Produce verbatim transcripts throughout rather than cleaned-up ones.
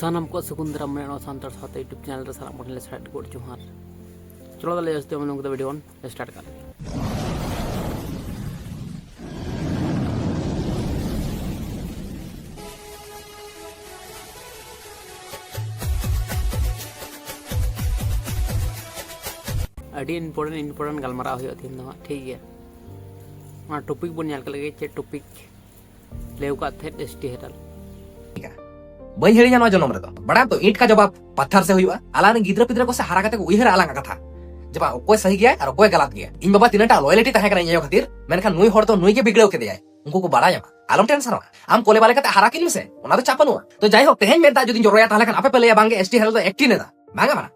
ᱥᱟᱱᱟᱢ ᱠᱚ ᱥᱟᱹᱜᱩᱱ ᱫᱟᱨᱟᱢ ᱢᱮ ᱱᱚᱣᱟ ᱥᱟᱱᱛᱟᱲ ᱥᱟᱶᱛᱟ YouTube ᱪᱮᱱᱮᱞ ᱨᱮ᱾ ᱥᱟᱱᱟᱢ ᱠᱚᱴᱷᱮᱱ ᱞᱮ ᱥᱟᱨᱦᱟᱣ ᱜᱚᱰ ᱡᱚᱦᱟᱨ᱾ ᱪᱚᱞᱚ ᱛᱟᱦᱞᱮ ᱡᱟᱹᱥᱛᱤ ᱵᱟᱝ ᱞᱚᱝ ᱠᱟᱛᱮ ᱵᱷᱤᱰᱤᱭᱳ ᱵᱚᱱ ᱥᱴᱟᱨᱴ ᱠᱟᱜ ᱞᱮᱜᱮ᱾ ᱟᱹᱰᱤ ᱤᱢᱯᱚᱨᱴᱮᱱᱴ ᱤᱢᱯᱚᱨᱴᱮᱱᱴ ᱜᱟᱞᱢᱟᱨᱟᱣ ᱦᱩᱭᱩᱜᱼᱟ ᱛᱮᱦᱮᱧ ᱫᱚ ᱦᱟᱸᱜ, ᱴᱷᱤᱠ ᱜᱮᱭᱟ? ᱚᱱᱟ ᱴᱚᱯᱤᱠ ᱵᱚᱱ ᱧᱮᱞ ᱠᱟᱜ ᱞᱮᱜᱮ, ᱪᱮᱫ ᱴᱚᱯᱤᱠ ᱞᱟᱹᱭ ᱟᱠᱟᱫ ᱛᱟᱦᱮᱸᱫ ᱮᱥ ᱴᱤ ᱦᱮᱨᱟᱞ᱾ ᱵᱟᱹᱧ ᱦᱤᱲᱤᱧᱟ ᱱᱚᱣᱟ ᱡᱚᱱᱚᱢ ᱨᱮᱫᱚ᱾ ᱵᱟᱲᱟᱭᱟᱢ ᱛᱚ, ᱤᱸᱴ ᱠᱟ ᱡᱚᱵᱟᱵ ᱯᱟᱛᱷᱟᱨ ᱥᱮ ᱦᱩᱭᱩᱜᱼᱟ᱾ ᱟᱞᱟᱝ ᱨᱮᱱ ᱜᱤᱫᱽᱨᱟᱹ ᱯᱤᱫᱽᱨᱟᱹ ᱠᱚ ᱥᱮ ᱦᱟᱨᱟ ᱠᱟᱛᱮ ᱠᱚ ᱩᱭᱦᱟᱹᱨᱟ ᱟᱞᱟᱝᱟᱜ ᱠᱟᱛᱷᱟ, ᱡᱮ ᱵᱟᱝ, ᱚᱠᱚᱭ ᱥᱟᱹᱦᱤ ᱜᱮᱭᱟᱭ ᱟᱨ ᱚᱠᱚᱭ ᱜᱟᱞᱟᱛ ᱜᱮᱭᱟᱭ᱾ ᱤᱧ ᱵᱟᱵᱟ ᱛᱤᱱᱟᱹᱜ ᱴᱟ ᱞᱚᱭᱮᱞᱤᱴᱤ ᱛᱟᱦᱮᱸ ᱠᱟᱱᱟ ᱤᱧ ᱟᱭᱳ ᱠᱷᱟᱹᱛᱤᱨ, ᱢᱮᱱᱠᱷᱟᱱ ᱱᱩᱭ ᱦᱚᱲ ᱫᱚ ᱱᱩᱭ ᱜᱮ ᱵᱤᱜᱽᱲᱟᱹᱣ ᱠᱮᱫᱮᱭᱟᱭ᱾ ᱩᱱᱠᱩ ᱠᱚ ᱵᱟᱲᱟᱭ ᱧᱟᱢᱟ, ᱟᱞᱚᱢ ᱴᱮᱱᱥᱚᱱᱚᱜᱼᱟ᱾ ᱟᱢ ᱠᱚᱞᱮ ᱵᱟᱞᱮ ᱠᱟᱛᱮ ᱦᱟᱨᱟ ᱠᱤᱱ ᱢᱮᱥᱮ, ᱚᱱᱟ ᱫᱚ ᱪᱟᱯ ᱵᱟᱹᱱᱩᱜᱼᱟ᱾ ᱛᱚ ᱡᱟᱭᱦᱳᱠ, ᱛᱮᱦᱮᱧ ᱢᱮᱫ ᱫᱟᱜ ᱡᱩᱫᱤᱧ ᱡᱚᱨᱚᱭᱟ, ᱛᱟᱦᱞᱮ ᱠᱷᱟᱱ ᱟᱯᱮ ᱯᱮ ᱞᱟᱹᱭᱟ, "ᱵᱟᱝᱜᱮ, ᱮᱥ ᱴᱤ ᱦᱮᱨᱟᱞ ᱫᱚ ᱮᱠᱴᱤᱝ ᱮᱫᱟ", ᱵᱟᱝᱟ ᱵᱟᱝᱟ᱾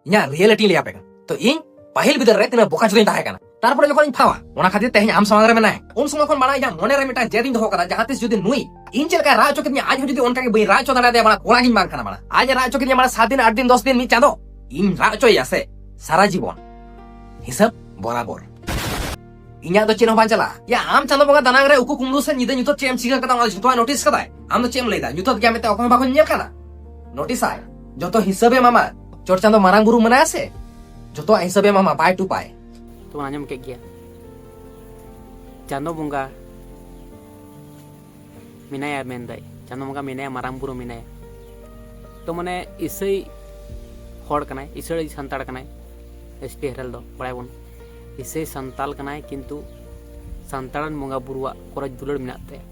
ᱤᱧᱟᱹᱜ ᱨᱤᱭᱮᱞᱤᱴᱤ ᱞᱟᱹᱭ ᱟᱯᱮ ᱠᱟᱱᱟ᱾ ᱛᱚ ᱤᱧ ᱯᱟᱹᱦᱤᱞ ᱵᱤᱫᱟᱹᱞ ᱨᱮ ᱛᱤᱱᱟᱹᱜ ᱵᱚᱠᱟ ᱪᱚᱫᱟᱧ ᱛᱟᱦᱮᱸ ᱠᱟᱱᱟ, ᱛᱟᱨᱯᱚᱨᱮ ᱡᱚᱠᱷᱚᱱ ᱤᱧ ᱯᱷᱟᱣᱟ, ᱚᱱᱟ ᱠᱷᱟᱹᱛᱤᱨ ᱛᱮᱦᱮᱧ ᱟᱢ ᱥᱟᱢᱟᱝ ᱨᱮ ᱢᱮᱱᱟᱭᱟ᱾ ᱩᱱ ᱥᱚᱢᱚᱭ ᱠᱷᱚᱱ ᱢᱟᱲᱟᱝ ᱤᱧᱟᱹᱜ ᱢᱚᱱᱮ ᱨᱮ ᱢᱤᱫᱴᱟᱝ ᱡᱮᱫ ᱤᱧ ᱫᱚᱦᱚ ᱠᱟᱫᱟ, ᱡᱟᱦᱟᱸ ᱛᱤᱥ ᱡᱩᱫᱤ ᱱᱩᱭ ᱤᱧ ᱪᱮᱫ ᱞᱮᱠᱟᱭ ᱨᱟᱜ ᱦᱚᱪᱚ ᱠᱮᱫᱤᱧᱟ, ᱟᱡ ᱦᱚᱸ ᱡᱩᱫᱤ ᱚᱱᱠᱟ ᱜᱮ ᱵᱟᱹᱧ ᱨᱟᱜ ᱦᱚᱪᱚ ᱫᱟᱲᱮᱭᱟᱫᱮᱭᱟ, ᱢᱟᱲᱟᱝ ᱠᱚᱲᱟ ᱜᱤᱧ ᱵᱟᱝ ᱠᱟᱱᱟ, ᱢᱟᱲᱟᱝ ᱟᱡ ᱮ ᱨᱟᱜ ᱦᱚᱪᱚ ᱠᱮᱫᱤᱧᱟ, ᱢᱟᱲᱟᱝ ᱥᱟᱛ ᱫᱤᱱ, ᱟᱴ ᱫᱤᱱ, ᱫᱚᱥ ᱫᱤᱱ, ᱢᱤᱫ ᱪᱟᱸᱫᱚ, ᱤᱧ ᱨᱟᱜ ᱦᱚᱪᱚᱭᱮᱭᱟ ᱥᱮ, ᱥᱟᱨᱟ ᱡᱤᱵᱚᱱ ᱦᱤᱥᱟᱹᱵ ᱵᱚᱨᱟᱵᱚᱨ᱾ ᱤᱧᱟᱹᱜ ᱫᱚ ᱪᱮᱫ ᱦᱚᱸ ᱵᱟᱝ ᱪᱟᱞᱟᱜᱼᱟ᱾ ᱭᱟ, ᱟᱢ ᱪᱟᱸᱫᱚ ᱵᱚᱸᱜᱟ ᱫᱟᱱᱟᱝ ᱨᱮ ᱩᱠᱩ ᱠᱩᱢᱵᱽᱲᱩ ᱥᱮ ᱧᱤᱫᱟᱹ ᱧᱩᱛᱟᱹᱛ ᱪᱮᱫ ᱮᱢ ᱪᱤᱠᱟᱹ ᱠᱟᱫᱟ, ᱚᱱᱟ ᱡᱷᱚᱛᱚᱣᱟᱜ ᱱᱳᱴᱤᱥ ᱠᱟᱫᱟᱭ? ᱟᱢ ᱫᱚ ᱪᱮᱫ ᱮᱢ ᱞᱟᱹᱭᱫᱟ? ᱧᱩᱛᱟᱹᱛ ᱜᱮᱭᱟ ᱢᱮᱱᱛᱮ ᱚᱠᱚᱭ ᱦᱚᱸ ᱵᱟᱠᱚ ᱧᱮᱞ ᱠᱟᱱᱟ? ᱱᱳᱴᱤᱥ ᱟᱭ, ᱡᱚᱛᱚ ᱦᱤᱥᱟᱹᱵᱮ ᱮᱢᱟᱢᱟ᱾ ᱪᱚᱴ ᱪᱟᱸᱫᱚ ᱢᱟᱨᱟᱝ ᱵᱩᱨᱩ ᱢᱮᱱᱟᱭᱟ ᱥᱮ, ᱡᱚᱛᱚᱣᱟᱜ ᱦᱤᱥᱟᱹᱵᱮ ᱮᱢᱟᱢᱟ, ᱵᱟᱭ ᱴᱩᱯᱟᱭ᱾ ᱛᱚ ᱟᱸᱡᱚᱢ ᱠᱮᱫ ᱜᱮᱭᱟ, ᱪᱟᱸᱫᱚ ᱵᱚᱸᱜᱟ ᱢᱮᱱᱟᱭᱟ ᱢᱮᱱᱫᱟᱭ, ᱪᱟᱸᱫᱚ ᱵᱚᱸᱜᱟ ᱢᱮᱱᱟᱭᱟ, ᱢᱟᱨᱟᱝ ᱵᱩᱨᱩ ᱢᱮᱱᱟᱭᱟ᱾ ᱛᱚ ᱢᱟᱱᱮ ᱤᱥᱟᱹᱭ ᱦᱚᱲ ᱠᱟᱱᱟᱭ, ᱤᱥᱟᱹᱭ ᱥᱟᱱᱛᱟᱲ ᱠᱟᱱᱟᱭ, ᱮᱥ ᱴᱤ ᱦᱮᱨᱟᱞ ᱫᱚ ᱵᱟᱲᱟᱭᱟᱵᱚᱱ᱾ ᱤᱥᱟᱹᱭ ᱥᱟᱱᱛᱟᱲ ᱠᱟᱱᱟᱭ, ᱠᱤᱱᱛᱩ ᱥᱟᱱᱛᱟᱲᱟᱱ ᱵᱚᱸᱜᱟ ᱵᱩᱨᱩᱣᱟᱜ ᱠᱚᱨᱚᱡ ᱫᱩᱞᱟᱹᱲ ᱢᱮᱱᱟᱜ ᱛᱟᱭᱟ᱾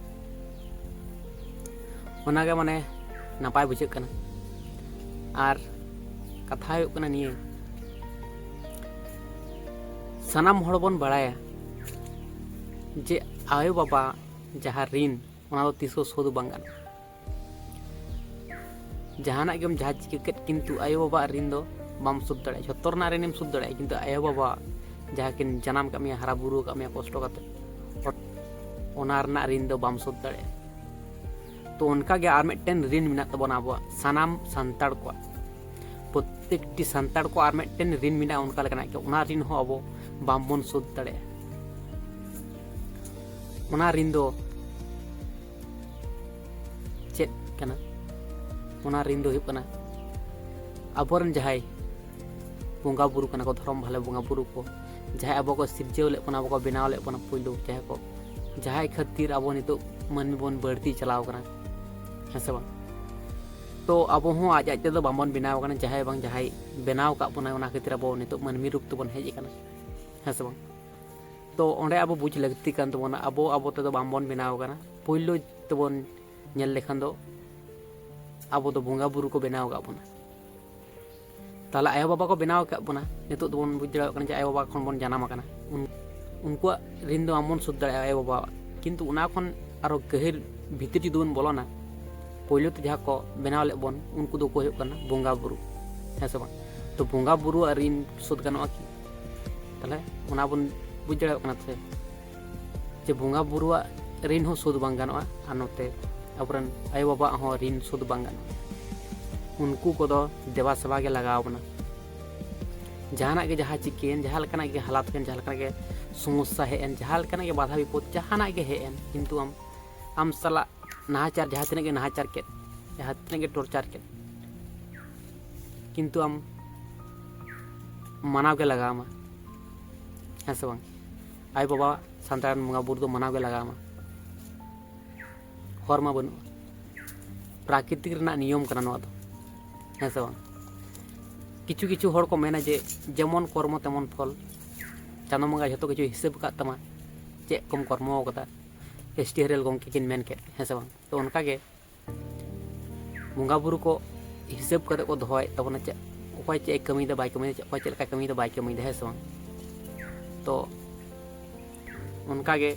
ᱚᱱᱟᱜᱮ ᱢᱟᱱᱮ ᱱᱟᱯᱟᱭ ᱵᱩᱡᱷᱟᱹᱜ ᱠᱟᱱᱟ᱾ ᱟᱨ ᱠᱟᱛᱷᱟ ᱦᱩᱭᱩᱜ ᱠᱟᱱᱟ ᱱᱤᱭᱟᱹ, ᱥᱟᱱᱟᱢ ᱦᱚᱲ ᱵᱚᱱ ᱵᱟᱲᱟᱭᱟ ᱡᱮ ᱟᱭᱳ ᱵᱟᱵᱟ ᱡᱟᱦᱟᱸ ᱨᱤᱱ, ᱚᱱᱟ ᱫᱚ ᱛᱤᱥ ᱦᱚᱸ ᱥᱳᱫᱷ ᱵᱟᱝ ᱜᱟᱱᱚᱜᱼᱟ᱾ ᱡᱟᱦᱟᱱᱟᱜ ᱜᱮᱢ ᱡᱟᱦᱟᱸ ᱪᱤᱠᱟᱹ ᱠᱮᱫ, ᱠᱤᱱᱛᱩ ᱟᱭᱳ ᱵᱟᱵᱟᱣᱟᱜ ᱨᱤᱱ ᱫᱚ ᱵᱟᱢ ᱥᱳᱫᱷ ᱫᱟᱲᱮᱭᱟᱜᱼᱟ᱾ ᱡᱷᱚᱛᱚ ᱨᱮᱱᱟᱜ ᱨᱤᱱᱮᱢ ᱥᱳᱫᱷ ᱫᱟᱲᱮᱭᱟᱜᱼᱟ, ᱠᱤᱱᱛᱩ ᱟᱭᱳ ᱵᱟᱵᱟ ᱡᱟᱦᱟᱸ ᱠᱤᱱ ᱡᱟᱱᱟᱢ ᱠᱟᱜ ᱢᱮᱭᱟ, ᱦᱟᱨᱟ ᱵᱩᱨᱩ ᱟᱠᱟᱫ ᱢᱮᱭᱟ ᱠᱚᱥᱴᱚ ᱠᱟᱛᱮ, ᱚᱱᱟ ᱨᱮᱱᱟᱜ ᱨᱤᱱ ᱫᱚ ᱵᱟᱢ ᱥᱳᱫᱷ ᱫᱟᱲᱮᱭᱟᱜᱼᱟ᱾ ᱛᱚ ᱚᱱᱠᱟ ᱜᱮ ᱟᱨ ᱢᱤᱫᱴᱮᱱ ᱨᱤᱱ ᱢᱮᱱᱟᱜ ᱛᱟᱵᱚᱱᱟ ᱟᱵᱚᱣᱟᱜ ᱥᱟᱱᱟᱢ ᱥᱟᱱᱛᱟᱲ ᱠᱚᱣᱟᱜ᱾ ᱯᱨᱚᱛᱛᱮᱠᱴᱤ ᱥᱟᱱᱛᱟᱲ ᱠᱚᱣᱟᱜ ᱟᱨ ᱢᱤᱫᱴᱮᱱ ᱨᱤᱱ ᱢᱮᱱᱟᱜᱼᱟ ᱚᱱᱠᱟ ᱞᱮᱠᱟᱱᱟᱜ ᱜᱮ, ᱚᱱᱟ ᱨᱤᱱ ᱦᱚᱸ ᱟᱵᱚ ᱵᱟᱝᱵᱚᱱ ᱥᱳᱫᱷ ᱫᱟᱲᱮᱭᱟᱜᱼᱟ᱾ ᱚᱱᱟ ᱨᱤᱱ ᱫᱚ ᱪᱮᱫ ᱠᱟᱱᱟ? ᱚᱱᱟ ᱨᱤᱱ ᱫᱚ ᱦᱩᱭᱩᱜ ᱠᱟᱱᱟ ᱟᱵᱚᱨᱮᱱ ᱡᱟᱦᱟᱸᱭ ᱵᱚᱸᱜᱟ ᱵᱩᱨᱩ ᱠᱟᱱᱟ ᱠᱚ, ᱫᱷᱚᱨᱚᱢ ᱵᱷᱟᱞᱮ ᱵᱚᱸᱜᱟ ᱵᱩᱨᱩ ᱠᱚ, ᱡᱟᱦᱟᱸᱭ ᱟᱵᱚ ᱠᱚ ᱥᱤᱨᱡᱟᱹᱣ ᱞᱮᱫ ᱵᱚᱱᱟ, ᱟᱵᱚ ᱠᱚ ᱵᱮᱱᱟᱣ ᱞᱮᱫ ᱵᱚᱱᱟ, ᱯᱩᱭᱞᱩ ᱡᱟᱦᱟᱸᱭ ᱠᱚ, ᱡᱟᱦᱟᱸᱭ ᱠᱷᱟᱹᱛᱤᱨ ᱟᱵᱚ ᱱᱤᱛᱚᱜ ᱢᱟᱹᱱᱢᱤ ᱵᱚᱱ ᱵᱟᱹᱲᱛᱤ ᱪᱟᱞᱟᱣ ᱠᱟᱱᱟ, ᱦᱮᱸ ᱥᱮ ᱵᱟᱝ? ᱛᱚ ᱟᱵᱚ ᱦᱚᱸ ᱟᱡ ᱟᱡ ᱛᱮᱫᱚ ᱵᱟᱝᱵᱚᱱ ᱵᱮᱱᱟᱣ ᱠᱟᱱᱟ, ᱡᱟᱦᱟᱸᱭ ᱵᱟᱝ ᱡᱟᱦᱟᱸᱭ ᱵᱮᱱᱟᱣ ᱟᱠᱟᱫ ᱵᱚᱱᱟᱭ, ᱚᱱᱟ ᱠᱷᱟᱹᱛᱤᱨ ᱟᱵᱚ ᱱᱤᱛᱚᱜ ᱢᱟᱹᱱᱢᱤ ᱨᱩᱯ ᱛᱮᱵᱚᱱ ᱦᱮᱡ ᱟᱠᱟᱱᱟ, ᱦᱮᱸ ᱥᱮ ᱵᱟᱝ? ᱛᱚ ᱚᱸᱰᱮ ᱟᱵᱚ ᱵᱩᱡᱽ ᱞᱟᱹᱠᱛᱤ ᱠᱟᱱ ᱛᱟᱵᱚᱱᱟ, ᱟᱵᱚ ᱟᱵᱚ ᱛᱮᱫᱚ ᱵᱟᱝᱵᱚᱱ ᱵᱮᱱᱟᱣ ᱟᱠᱟᱱᱟ᱾ ᱯᱩᱭᱞᱩ ᱛᱮᱵᱚᱱ ᱧᱮᱞ ᱞᱮᱠᱷᱟᱱ ᱫᱚ ᱟᱵᱚ ᱫᱚ ᱵᱚᱸᱜᱟ ᱵᱩᱨᱩ ᱠᱚ ᱵᱮᱱᱟᱣ ᱟᱠᱟᱫ ᱵᱚᱱᱟ᱾ ᱛᱟᱦᱚᱞᱮ ᱟᱭᱳᱼᱵᱟᱵᱟ ᱠᱚ ᱵᱮᱱᱟᱣ ᱟᱠᱟᱫ ᱵᱚᱱᱟ, ᱱᱤᱛᱚᱜ ᱫᱚᱵᱚᱱ ᱵᱩᱡᱽ ᱫᱟᱲᱮᱭᱟᱜ ᱠᱟᱱᱟ ᱡᱮ ᱟᱭᱳᱼᱵᱟᱵᱟ ᱠᱷᱚᱱ ᱵᱚᱱ ᱡᱟᱱᱟᱢ ᱟᱠᱟᱱᱟ᱾ ᱩᱱ-, ᱩᱱᱠᱩᱣᱟᱜ ᱨᱤᱱ ᱫᱚ ᱟᱢ ᱵᱚᱱ ᱥᱳᱫᱷ ᱫᱟᱲᱮᱭᱟᱜᱼᱟ ᱟᱭᱳᱼᱵᱟᱵᱟᱣᱟᱜ, ᱠᱤᱱᱛᱩ ᱚᱱᱟ ᱠᱷᱚᱱ ᱟᱨᱚ ᱜᱟᱹᱦᱤᱨ ᱵᱷᱤᱛᱤᱨ ᱡᱩᱫᱤ ᱵᱚᱱ ᱵᱚᱞᱚᱱᱟ, ᱯᱳᱭᱞᱳ ᱛᱮ ᱡᱟᱦᱟᱸ ᱠᱚ ᱵᱮᱱᱟᱣ ᱞᱮᱫ ᱵᱚᱱ, ᱩᱱᱠᱩ ᱫᱚᱠᱚ ᱦᱩᱭᱩᱜ ᱠᱟᱱᱟ ᱵᱚᱸᱜᱟ ᱵᱩᱨᱩ, ᱦᱮᱸ ᱥᱮ ᱵᱟᱝ? ᱛᱚ ᱵᱚᱸᱜᱟ ᱵᱩᱨᱩᱣᱟᱜ ᱨᱤᱱ ᱥᱳᱫᱷ ᱜᱟᱱᱚᱜᱼᱟ ᱠᱤ? ᱛᱟᱦᱚᱞᱮ ᱚᱱᱟ ᱵᱚᱱ ᱵᱩᱡᱽ ᱫᱟᱲᱮᱭᱟᱜ ᱠᱟᱱᱟ ᱥᱮ, ᱡᱮ ᱵᱚᱸᱜᱟ ᱵᱩᱨᱩᱣᱟᱜ ᱨᱤᱱ ᱦᱚᱸ ᱥᱳᱫᱷ ᱵᱟᱝ ᱜᱟᱱᱚᱜᱼᱟ, ᱟᱨ ᱱᱚᱛᱮ ᱟᱵᱚᱨᱮᱱ ᱟᱭᱳᱼᱵᱟᱵᱟᱣᱟᱜ ᱦᱚᱸ ᱨᱤᱱ ᱥᱳᱫᱷ ᱵᱟᱝ ᱜᱟᱱᱚᱜᱼᱟ᱾ ᱩᱱᱠᱩ ᱠᱚᱫᱚ ᱫᱮᱵᱟ ᱥᱮᱵᱟ ᱜᱮ ᱞᱟᱜᱟᱣ ᱵᱚᱱᱟ᱾ ᱡᱟᱦᱟᱱᱟᱜ ᱜᱮ, ᱡᱟᱦᱟᱸ ᱪᱤᱠᱟᱹᱭᱮᱱ, ᱡᱟᱦᱟᱸ ᱞᱮᱠᱟᱱᱟᱜ ᱜᱮ ᱦᱟᱞᱟᱛ ᱦᱩᱭᱮᱱ, ᱡᱟᱦᱟᱸ ᱞᱮᱠᱟᱱᱟᱜ ᱜᱮ ᱥᱚᱢᱚᱥᱥᱟ ᱦᱮᱡ ᱮᱱ, ᱡᱟᱦᱟᱸ ᱞᱮᱠᱟᱱᱟᱜ ᱜᱮ ᱵᱟᱫᱷᱟ ᱵᱤᱯᱚᱫ, ᱡᱟᱦᱟᱱᱟᱜ ᱜᱮ ᱦᱮᱡ ᱮᱱ, ᱠᱤᱱᱛᱩ ᱟᱢ, ᱟᱢ ᱥᱟᱞᱟᱜ ᱱᱟᱦᱟᱪᱟᱨ, ᱡᱟᱦᱟᱸ ᱛᱤᱱᱟᱹᱜ ᱜᱮ ᱱᱟᱦᱟᱪᱟᱨ ᱠᱮᱫ, ᱡᱟᱦᱟᱸ ᱛᱤᱱᱟᱹᱜ ᱜᱮ ᱴᱚᱨᱪᱟᱨ ᱠᱮᱫ, ᱠᱤᱱᱛᱩ ᱟᱢ ᱢᱟᱱᱟᱣ ᱜᱮ ᱞᱟᱜᱟᱣ ᱟᱢᱟ, ᱦᱮᱸ ᱥᱮ ᱵᱟᱝ? ᱟᱭᱳᱼᱵᱟᱵᱟ, ᱥᱟᱱᱛᱟᱲ ᱨᱮᱱ ᱵᱚᱸᱜᱟ ᱵᱩᱨᱩ ᱫᱚ ᱢᱟᱱᱟᱣ ᱜᱮ ᱞᱟᱜᱟᱣ ᱟᱢᱟ, ᱦᱚᱨ ᱢᱟ ᱵᱟᱹᱱᱩᱜᱼᱟ᱾ ᱯᱨᱟᱠᱨᱤᱛᱤᱠ ᱨᱮᱱᱟᱜ ᱱᱤᱭᱚᱢ ᱠᱟᱱᱟ ᱱᱚᱣᱟ ᱫᱚ, ᱦᱮᱸ ᱥᱮ ᱵᱟᱝ? ᱠᱤᱪᱷᱩ ᱠᱤᱪᱷᱩ ᱦᱚᱲ ᱠᱚ ᱢᱮᱱᱟ ᱡᱮ, "ᱡᱮᱢᱚᱱ ᱠᱚᱨᱢᱚ ᱛᱮᱢᱚᱱ ᱯᱷᱚᱞ", ᱪᱟᱸᱫᱳ ᱵᱚᱸᱜᱟ ᱡᱷᱚᱛᱚ ᱠᱤᱪᱷᱩ ᱦᱤᱥᱟᱹᱵ ᱟᱠᱟᱫ ᱛᱟᱢᱟ, ᱪᱮᱫ ᱠᱚᱢ ᱠᱚᱨᱢᱚ ᱟᱠᱟᱫᱟ, ᱮᱥ ᱴᱤ ᱦᱟᱨᱮᱞ ᱜᱚᱢᱠᱮ ᱠᱤᱱ ᱢᱮᱱ ᱠᱮᱫ, ᱦᱮᱸ ᱥᱮ ᱵᱟᱝ? ᱛᱚ ᱚᱱᱠᱟᱜᱮ ᱵᱚᱸᱜᱟ ᱵᱩᱨᱩ ᱠᱚ ᱦᱤᱥᱟᱹᱵ ᱠᱟᱛᱮ ᱠᱚ ᱫᱚᱦᱚᱭᱮᱫ ᱛᱟᱵᱚᱱᱟ, ᱪᱮᱫ, ᱚᱠᱚᱭ ᱪᱮᱫ ᱮ ᱠᱟᱹᱢᱤᱭᱮᱫᱟ ᱵᱟᱭ ᱠᱟᱹᱢᱤᱭᱮᱫᱟ, ᱪᱮᱫ, ᱚᱠᱚᱭ ᱪᱮᱫ ᱞᱮᱠᱟᱭ ᱠᱟᱹᱢᱤᱭᱮᱫᱟ ᱵᱟᱭ ᱠᱟᱹᱢᱤᱭᱮᱫᱟ, ᱦᱮᱸ ᱥᱮ ᱵᱟᱝ? ᱛᱚ ᱚᱱᱠᱟᱜᱮ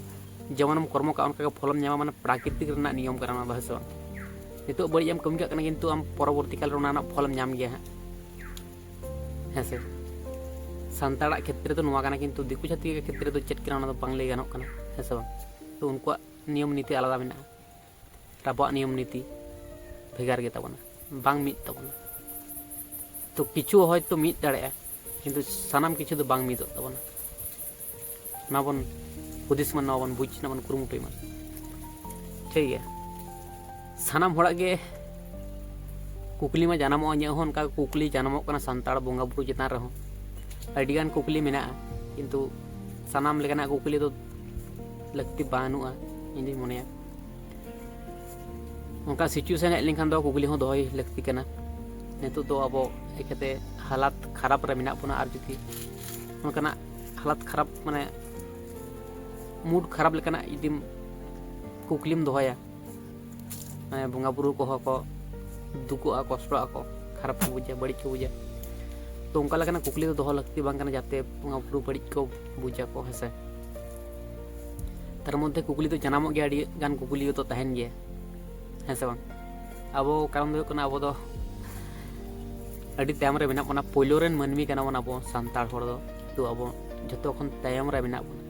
ᱡᱮᱢᱚᱱᱮᱢ ᱠᱚᱨᱢᱚ ᱠᱟᱜᱼᱟ, ᱚᱱᱠᱟᱜᱮ ᱯᱷᱚᱞᱮᱢ ᱧᱟᱢᱟ, ᱢᱟᱱᱮ ᱯᱨᱟᱠᱨᱤᱛᱤᱠ ᱨᱮᱱᱟᱜ ᱱᱤᱭᱚᱢ ᱠᱟᱱᱟ ᱱᱚᱣᱟ ᱫᱚ, ᱦᱮᱸ ᱥᱮ ᱵᱟᱝ? ᱱᱤᱛᱚᱜ ᱵᱟᱹᱲᱤᱡ ᱮᱢ ᱠᱟᱹᱢᱤ ᱠᱟᱜ ᱠᱟᱱᱟ, ᱠᱤᱱᱛᱩ ᱟᱢ ᱯᱚᱨᱚᱵᱚᱨᱛᱤ ᱠᱟᱞ ᱨᱮ ᱚᱱᱟ ᱨᱮᱱᱟᱜ ᱯᱷᱚᱞᱮᱢ ᱧᱟᱢ ᱜᱮᱭᱟ ᱦᱟᱸᱜ, ᱦᱮᱸ ᱥᱮ? ᱥᱟᱱᱛᱟᱲᱟᱜ ᱠᱷᱮᱛᱨᱮ ᱫᱚ ᱱᱚᱣᱟ ᱠᱟᱱᱟ, ᱠᱤᱱᱛᱩ ᱫᱤᱠᱩ ᱪᱷᱟᱹᱛᱤᱠ ᱠᱷᱮᱛᱨᱮ ᱫᱚ ᱪᱮᱫ ᱠᱟᱱᱟ ᱚᱱᱟ ᱫᱚ ᱵᱟᱝ ᱞᱟᱹᱭ ᱜᱟᱱᱚᱜ ᱠᱟᱱᱟ, ᱦᱮᱸ ᱥᱮ ᱵᱟᱝ? ᱛᱚ ᱩᱱᱠᱩᱣᱟᱜ ᱱᱤᱭᱚᱢ ᱱᱤᱛᱤ ᱟᱞᱟᱫᱟ ᱢᱮᱱᱟᱜᱼᱟ, ᱟᱵᱚᱣᱟᱜ ᱱᱤᱭᱚᱢ ᱱᱤᱛᱤ ᱵᱷᱮᱜᱟᱨ ᱜᱮᱛᱟ ᱵᱚᱱᱟ, ᱵᱟᱝ ᱢᱤᱫ ᱛᱟᱵᱚᱱᱟ᱾ ᱛᱚ ᱠᱤᱪᱷᱩ ᱦᱚᱭᱛᱳ ᱢᱤᱫ ᱫᱟᱲᱮᱭᱟᱜᱼᱟ, ᱠᱤᱱᱛᱩ ᱥᱟᱱᱟᱢ ᱠᱤᱪᱷᱩ ᱫᱚ ᱵᱟᱝ ᱢᱤᱫᱚᱜ ᱛᱟᱵᱚᱱᱟ᱾ ᱚᱱᱟ ᱵᱚᱱ ᱦᱩᱫᱤᱥ ᱢᱟ, ᱱᱚᱣᱟ ᱵᱚᱱ ᱵᱩᱡᱽ, ᱱᱚᱣᱟ ᱵᱚᱱ ᱠᱩᱨᱩᱢᱩᱴᱩᱭ ᱢᱟ᱾ ᱴᱷᱤᱠ ᱜᱮᱭᱟ, ᱥᱟᱱᱟᱢ ᱦᱚᱲᱟᱜ ᱜᱮ ᱠᱩᱠᱞᱤ ᱢᱟ ᱡᱟᱱᱟᱢᱚᱜᱼᱟ, ᱤᱧᱟᱹᱜ ᱦᱚᱸ ᱚᱱᱠᱟ ᱠᱩᱠᱞᱤ ᱡᱟᱱᱟᱢᱚᱜ ᱠᱟᱱᱟ ᱥᱟᱱᱛᱟᱲ ᱵᱚᱸᱜᱟ ᱵᱩᱨᱩ ᱪᱮᱛᱟᱱ ᱨᱮᱦᱚᱸ᱾ ᱟᱹᱰᱤᱜᱟᱱ ᱠᱩᱠᱞᱤ ᱢᱮᱱᱟᱜᱼᱟ, ᱠᱤᱱᱛᱩ ᱥᱟᱱᱟᱢ ᱞᱮᱠᱟᱱᱟᱜ ᱠᱩᱠᱞᱤ ᱫᱚ ᱞᱟᱹᱠᱛᱤ ᱵᱟᱹᱱᱩᱜᱼᱟ, ᱤᱧ ᱫᱩᱧ ᱢᱚᱱᱮᱭᱟ᱾ ᱚᱱᱠᱟ situation ᱦᱮᱡ ᱞᱮᱱᱠᱷᱟᱱ ᱫᱚ ᱠᱩᱠᱞᱤ ᱦᱚᱸ ᱫᱚᱦᱚᱭ ᱞᱟᱹᱠᱛᱤ ᱠᱟᱱᱟ᱾ ᱱᱤᱛᱚᱜ ᱫᱚ ᱟᱵᱚ ᱮᱠᱟᱛᱮ ᱦᱟᱞᱟᱛ ᱠᱷᱟᱨᱟᱯ ᱨᱮ ᱢᱮᱱᱟᱜ ᱵᱚᱱᱟ, ᱟᱨ ᱡᱩᱫᱤ ᱚᱱᱠᱟᱱᱟᱜ ᱦᱟᱞᱟᱛ ᱠᱷᱟᱨᱟᱯ, ᱢᱟᱱᱮ mood ᱠᱷᱟᱨᱟᱯ ᱞᱮᱠᱟᱱᱟᱜ ᱡᱩᱫᱤᱢ ᱠᱩᱠᱞᱤᱢ ᱫᱚᱦᱚᱭᱟ, ᱢᱟᱱᱮ ᱵᱚᱸᱜᱟ ᱵᱩᱨᱩ ᱠᱚᱦᱚᱸ ᱠᱚ ᱫᱩᱠᱚᱜᱼᱟ, ᱠᱚᱥᱴᱚᱜ ᱟᱠᱚ, ᱠᱷᱟᱨᱟᱯ ᱠᱚ ᱵᱩᱡᱟ, ᱵᱟᱹᱲᱤᱡ ᱠᱚ ᱵᱩᱡᱟ᱾ ᱛᱚ ᱚᱱᱠᱟ ᱞᱮᱠᱟᱱᱟᱜ ᱠᱩᱠᱞᱤ ᱫᱚ ᱫᱚᱦᱚ ᱞᱟᱹᱠᱛᱤ ᱵᱟᱝ ᱠᱟᱱᱟ, ᱡᱟᱛᱮ ᱵᱚᱸᱜᱟ ᱵᱩᱨᱩ ᱵᱟᱹᱲᱤᱡ ᱠᱚ ᱵᱩᱡᱟ ᱠᱚ, ᱦᱮᱸ ᱥᱮ᱾ ᱛᱟᱨ ᱢᱚᱫᱽᱫᱷᱮ ᱠᱩᱠᱞᱤ ᱫᱚ ᱡᱟᱱᱟᱢᱚᱜ ᱜᱮᱭᱟ, ᱟᱹᱰᱤ ᱜᱟᱱ ᱠᱩᱠᱞᱤ ᱫᱚ ᱛᱟᱦᱮᱱ ᱜᱮᱭᱟ, ᱦᱮᱸ ᱥᱮ ᱵᱟᱝ? ᱟᱵᱚ ᱠᱟᱨᱚᱱ ᱫᱚ ᱦᱩᱭᱩᱜ ᱠᱟᱱᱟ, ᱟᱵᱚ ᱫᱚ ᱟᱹᱰᱤ ᱛᱟᱭᱚᱢ ᱨᱮ ᱢᱮᱱᱟᱜ ᱵᱚᱱᱟ, ᱯᱳᱭᱞᱳ ᱨᱮᱱ ᱢᱟᱹᱱᱢᱤ ᱠᱟᱱᱟ ᱵᱚᱱ ᱟᱵᱚ ᱥᱟᱱᱛᱟᱲ ᱦᱚᱲ ᱫᱚ᱾ ᱠᱤᱱᱛᱩ ᱟᱵᱚ ᱡᱷᱚᱛᱚ ᱠᱷᱚᱱ ᱛᱟᱭᱚᱢ ᱨᱮ ᱢᱮᱱᱟᱜ ᱵᱚᱱᱟ,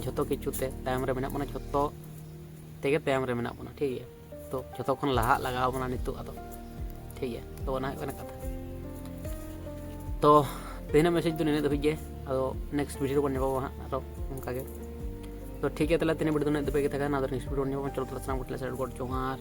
ᱡᱷᱚᱛᱚ ᱠᱤᱪᱷᱩ ᱛᱮ ᱛᱟᱭᱚᱢ ᱨᱮ ᱢᱮᱱᱟᱜ ᱵᱚᱱᱟ, ᱡᱷᱚᱛᱚ ᱛᱮᱜᱮ ᱛᱟᱭᱚᱢ ᱨᱮ ᱢᱮᱱᱟᱜ ᱵᱚᱱᱟ, ᱴᱷᱤᱠ ᱜᱮᱭᱟ᱾ ᱛᱚ ᱡᱷᱚᱛᱚ ᱠᱷᱚᱱ ᱞᱟᱦᱟᱜ ᱞᱟᱜᱟᱣ ᱵᱚᱱᱟ ᱱᱤᱛᱚᱜ ᱟᱫᱚ, ᱴᱷᱤᱠ ᱜᱮᱭᱟ᱾ ᱛᱚ ᱚᱱᱟ ᱦᱩᱭᱩᱜ ᱠᱟᱱᱟ ᱠᱟᱛᱷᱟ᱾ ᱛᱚ ᱛᱮᱦᱮᱧᱟᱜ message ᱫᱚ ᱱᱤᱱᱟᱹᱜ ᱫᱷᱟᱹᱵᱤᱡ ᱜᱮ, ᱟᱫᱚ next video ᱨᱮᱵᱚᱱ ᱧᱟᱯᱟᱢᱟ ᱦᱟᱸᱜ ᱟᱨᱚ ᱚᱱᱠᱟ ᱜᱮ᱾ ᱛᱚ ᱴᱷᱤᱠ ᱜᱮᱭᱟ, ᱛᱟᱦᱚᱞᱮ ᱛᱮᱦᱮᱧᱟᱜ video ᱫᱚ ᱱᱤᱱᱟᱹᱜ ᱫᱷᱟᱹᱵᱤᱡ ᱜᱮ ᱛᱟᱦᱮᱸ ᱠᱟᱱᱟ, ᱟᱫᱚ next video ᱨᱮᱵᱚᱱ ᱧᱟᱯᱟᱢᱟ᱾ ᱪᱚᱞᱚ ᱛᱟᱦᱚᱞᱮ ᱥᱟᱱᱟᱢ ᱠᱚ ᱴᱷᱮᱱ ᱥᱟᱭ ᱜᱚᱰ ᱡᱚᱦᱟᱨ᱾